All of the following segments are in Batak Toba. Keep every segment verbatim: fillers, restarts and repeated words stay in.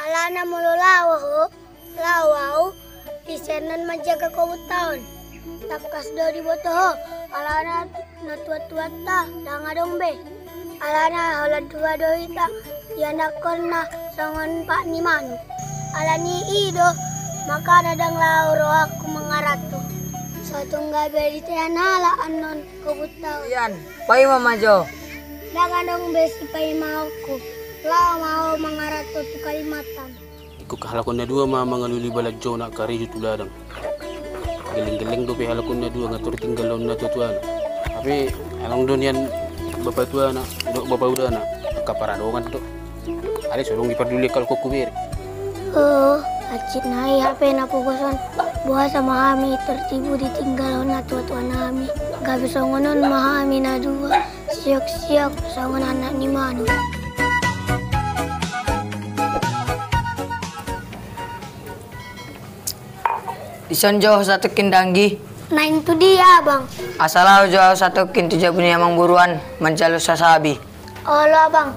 Alana molo laho ho, laho ahu, di sian on manjaga kobunta on. Tangkas do diboto ho, alana natuatuanta ndang adong be. Alana holan dua do hita, ianakhonna songon pat ni manuk. Alani i do, makana ndang laho rohangku mangaranto. So tung gabe ditean halak annon kobunta on. Ian, paima ma jo. Ndang adong be sipaimaonku. Laho ma ho mangaranto tu Kalimantan. Ingkon halak on na dua ma mangalului balanjona karejo tu ladang. Gelleng-gelleng dope halak on na dua nga tor tinggalhon natuatuana. Hape adong do nian bapatuana dohot bapaudana, angka paradongan do. Alai so adong diparduli halak on tu bere. O, hansit nai hape na pogos on. Boasa ma hami tor tibu ditinggalhon natuatuanami? Gabe songon on ma hami na dua. Siok-siok songon anak ni manuk. Dison jo ho satongkin da, Anggi? Naeng tu dia, Abang? Asa laho jo ahu satongkin tu jabu ni amangboru an manjalo sasabi. Olo, Abang.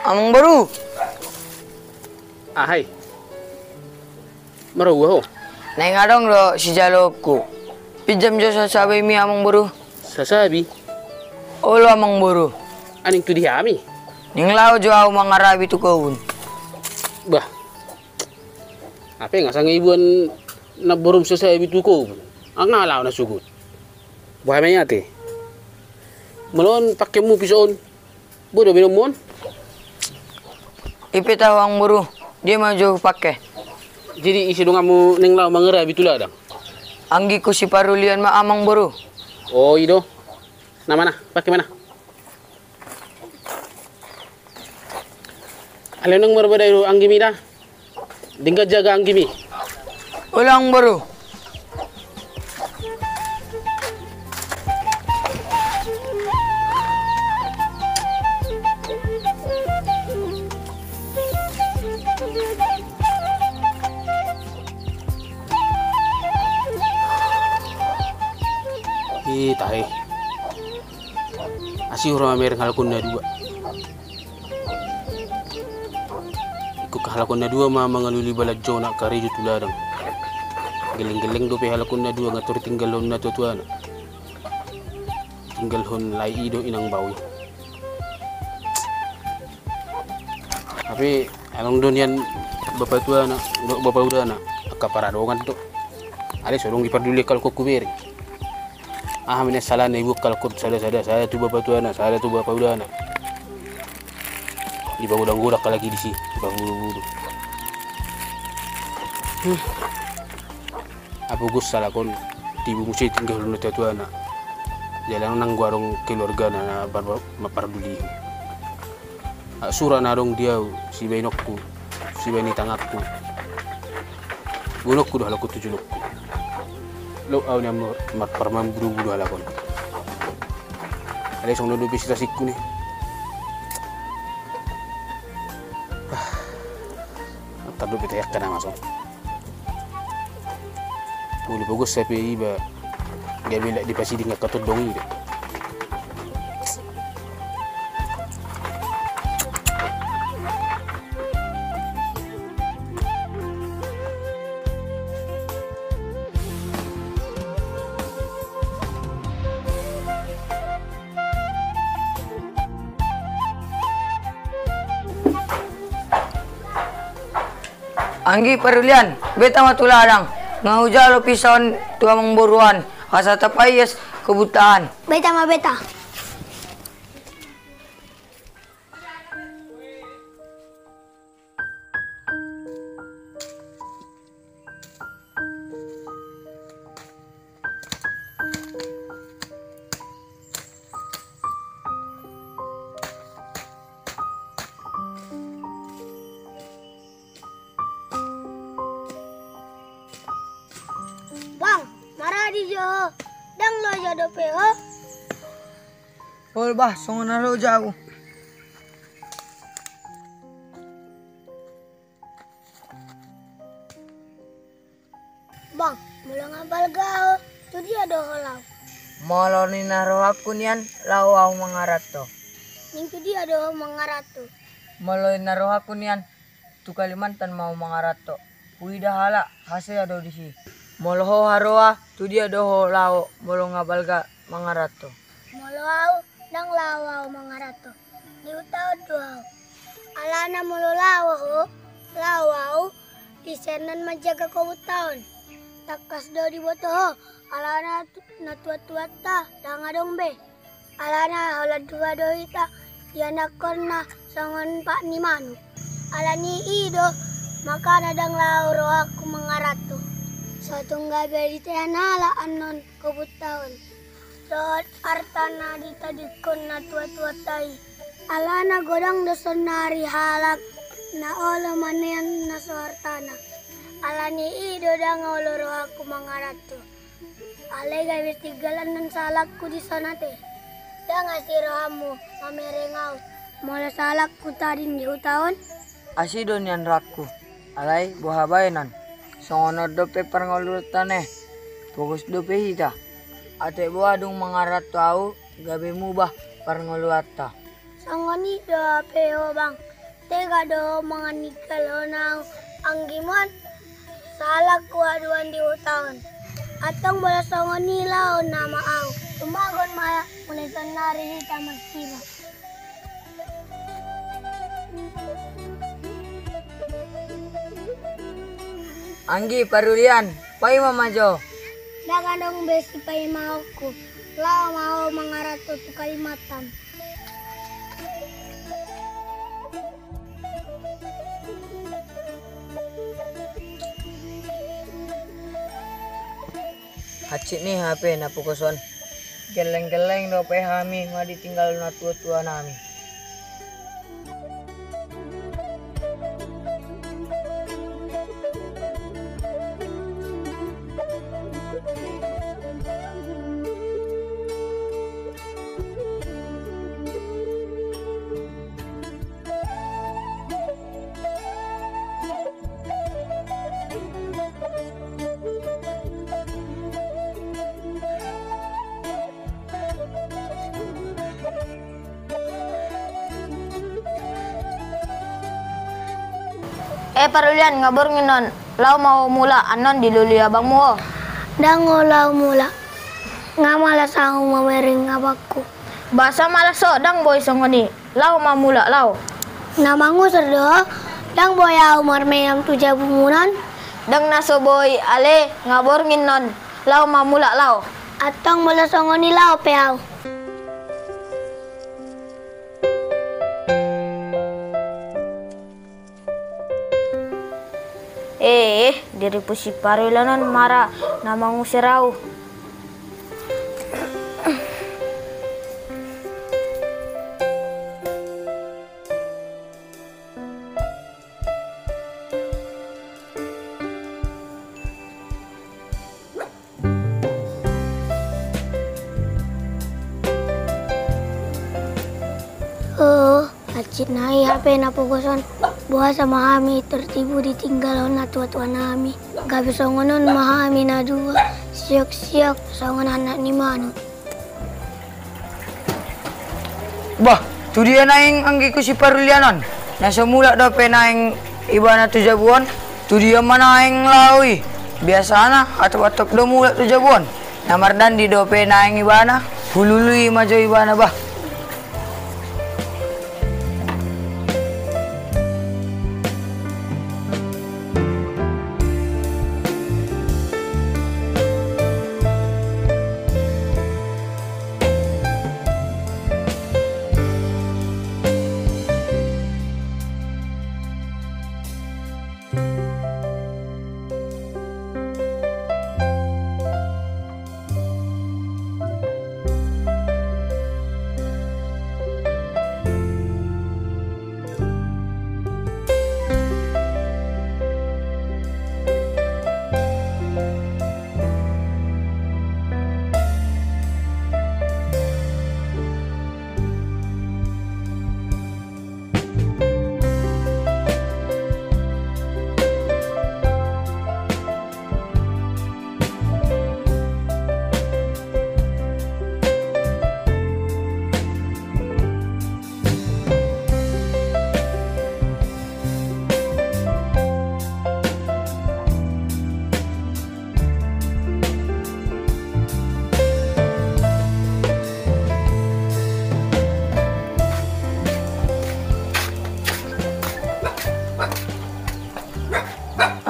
Amangboru. Aha i? Marhua ho? Naeng adong do sijaloonku. Pinjam jo sasabimi, Amangboru. Sasabi? Olo, Amangboru. Naeng tu dia hami? Naeng laho jo ahu mangarabi tu kobun. Bah. Hape nga sanga iboan namborum sasabi tu kobun. Nga laho na sogot. Boha ma i ate? Molo on pakeonmu piso on. Boi do baenonmu on? I pe tahu, Amangboru. Dia ma jo hupake. Jadi ise donganmu naeng laho mangarabi tu ladang? Anggingku si Parulian ma, Amangboru. O, i do. Na ma na, pake ma na. Alai unang marbadai do anggimi da. Denggan jaga anggimi. Olo, Amangboru. I tahe. Asi ro mamereng halak on na dua. Ingkon halak on na dua ma mangalului balanjona karejo tu ladang. Gelleng-gelleng dope halak on na dua nga tor tinggalhon natuatuana. Tinggalhon lae i do inang bao i. Hape adong do nian bapatuana dohot bapaudana, angka paradongan do. Alai so adong diparduli halak on tu bere. Aha ma nian salahna iboan halak on sada-sada, sada tu bapatuana, sada tu bapaudana. Dipagodang-godang halak i disi, dipabudu-budu. Apogos halak on, tibu muse tinggalhon natuatuana. Jala nanggo adong keluargana na par-, mampardulihon. Sura na adong di ahu, sibaenonku, sibaen ni tanganku. Gonokku do halak on tu jolongku. Loas ahu nian mar-, marparmaen budu-budu halak on. Alai songon on dope sirasingku ni. Antar dope tahe angka na maso. Molo pogos hape iba gabe lak dipasiding angka tondong i do. Anggi Parulian, beta ma tu ladang. Nga hujalo piso on tu amangboru an, asa tapaias kobunta an. Beta ma, beta. Bang, maradi jo ho. Ndang loja dope ho? Olo bah, songon na loja ahu. Bang, molo nga balga ho, tu dia do ho laho? Molo ninna rohangku nian, laho ahu mangaranto. Ning tu dia do ho mangaranto? Molo ninna rohangku nian, tu Kalimantan ma ahu mangaranto. Huida halak hasea do disi. Molo ho haroa, tu dia do ho laho molo nga balga mangaranto? Molo ahu, ndang laho ahu mangaranto. Di huta on do ahu. Alana molo laho ho, laho ahu, di sian on manjaga kobunta on. Tangkas do diboto ho, alana tu-, natuatuanta ndang adong be. Alana holan dua do hita, ianakhonna songon pat ni manuk. Alani i do, makana ndang laho rohangku mangaranto. So tung gabe ditean halak annon kobunta on. Dohot arta na ditadingkon natuatuanta i. Alana godang do saonari halak na olo manean na so artana. Alani i do ndang olo rohangku mangaranto. Alai gabe tinggal annon sahalakku dison ate. Ndang asi rohammu mamereng ahu molo sahalakku tading di huta on? Asi do nian rohangku, alai boha baenon? Songon on dope parngoluanta ne, pogos dope hita. Ate boha dung mangaranto ahu, gabe mubah parngoluanta. Songon i do hape ho bang, tega do ho maninggalhon ahu anggimu on? Sahalakku haduan di huta on. Antong molo songon i laho nama ahu. Tumbagon ma mulai saonari hita marsiba. Anggi parulian, paima ma jo. Ndang adong be sipaimaonku, laho ma ho mangaranto tu Kalimantan. Hansit ni hape na pogos on. Gelleng-gelleng dope hami nga ditinggal natuatuanami. Eh, parulian, nga borngin on. Laho ma ho mulak, annon dilului abangmu ho. Ndang olo ahu mulak. Nga malas ahu mamereng abangku. Boasa malas ho, ndang boi songon i. Laho ma mulak, laho. Na mangusur do ho, ndang boi ahu marmeam tu jabumuna on. Ndang na so boi, ale, nga borngin on. Laho ma mulak, laho. Antong molo songon i laho pe ahu. Eh, diripu si parulian on ma ra na mangusur ahu. Oh, hansit nai hape na pogos on. Boasa ma hami tertibu ditinggalhon natuatuanami. Gabe songon on ma hami na dua, siok-siok songon anak ni manuk. Bah, tu dia naeng anggikku si parulian on? Na so mulak dope naeng ibana tu jabu on? Tu dia ma naeng laho i? Biasana atop-atop do mulak tu jabu on. Na mardandi dope naeng ibana, hulului ma jo ibana bah.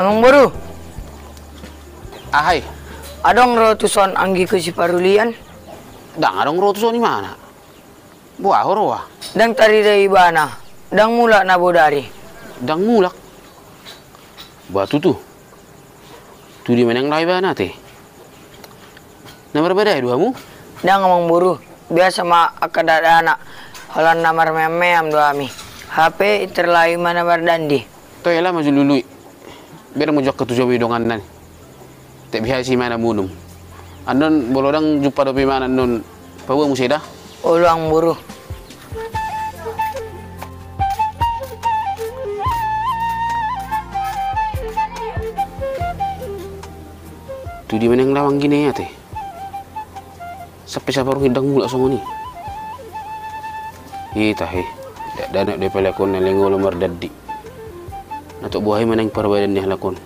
Amangboru. Aha i? Adong ro tuson anggiku si Parulian? Ndang adong ro tuson, i mana? Boha ho roha? Ndang tarida ibana, ndang mulak na bodari. Ndang mulak? Boha tutu? Tu dia ma naeng laho ibana ate? Na marbadai do hamu? Ndang, Amangboru, biasa ma angka dakdanak, holan na marmeam-meam do hami. Hape intor laho i ma na mardandi. Toe, laho ma jo lului. Bereng ma jo angka tu jabu i donganna i. Tek biasa i ma na monum. Annon molo ndang jumpa dope ibana annon, paboa muse da. Olo, Amangboru. Tu dia ma naeng laho anggi i ate? Sampe saporngin ndang mulak songon i. Ita he. Dakdanak do i halak on na leng olo mardandi. Na tok boha i ma naeng parbadan ni halak on.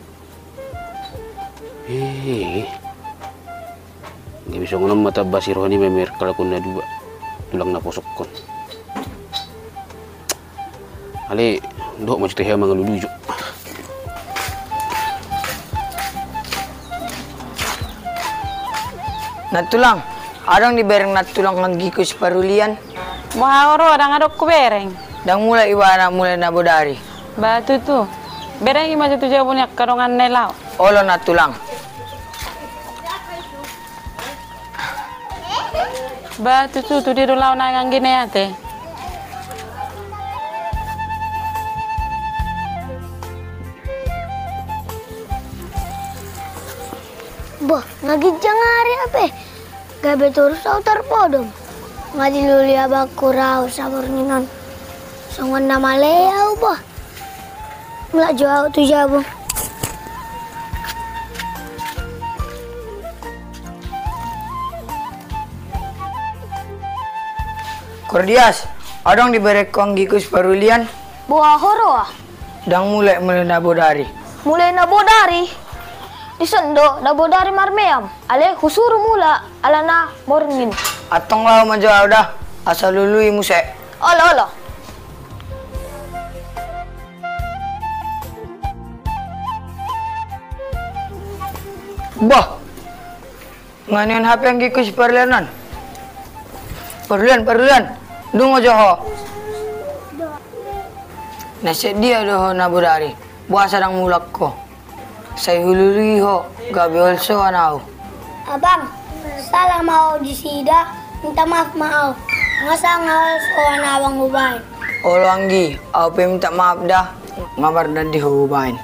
He. Gabe songon on ma tamba si roha ni mamereng halak on na dua. Tulang na posokkon. Ale, dohot ma jo tahe mangalului jo. Nantulang, adong dibereng nantulang anggiku si Parulian? Boha ho roha, ndang adong hubereng. Ndang mulak ibana mulai na bodari. Ba tutu. Berengi ma jo tu jabu ni angka donganna i laho. Olo nantulang. Ba tutu, tu dia do laho naeng anggi i ate? Boh, na ginjang ari hape. Gabe torus ahu tarpodom. Nga dilului abangku rahu saborngin on. Songon na male ahu, boh. Mulak jo ahu tu jabu. Kordias, adong dibereng ho anggiku si Parulian? Boha ho roha? Ndang mulak mulai na bodari. Mulai na bodari? Dison do na bodari marmeam. Ale husuru mulak alana borngin. Antong laho ma jo ahu da, asa lului muse. Olo, olo. Bah. Nga nion hape anggiku si Parulian on. Parulian, Parulian. Dungo jo ho. Na sian dia do ho na bodari? Boasa ndang mulak ho? Sai hulului ho, gabe holsoan ahu. Abang, salah ma ahu disi da, minta maaf ma ahu. Nga sanga holsoan abang hubaen. Olo anggi, ahu pe minta maaf da, nga mardandi ho hubaen.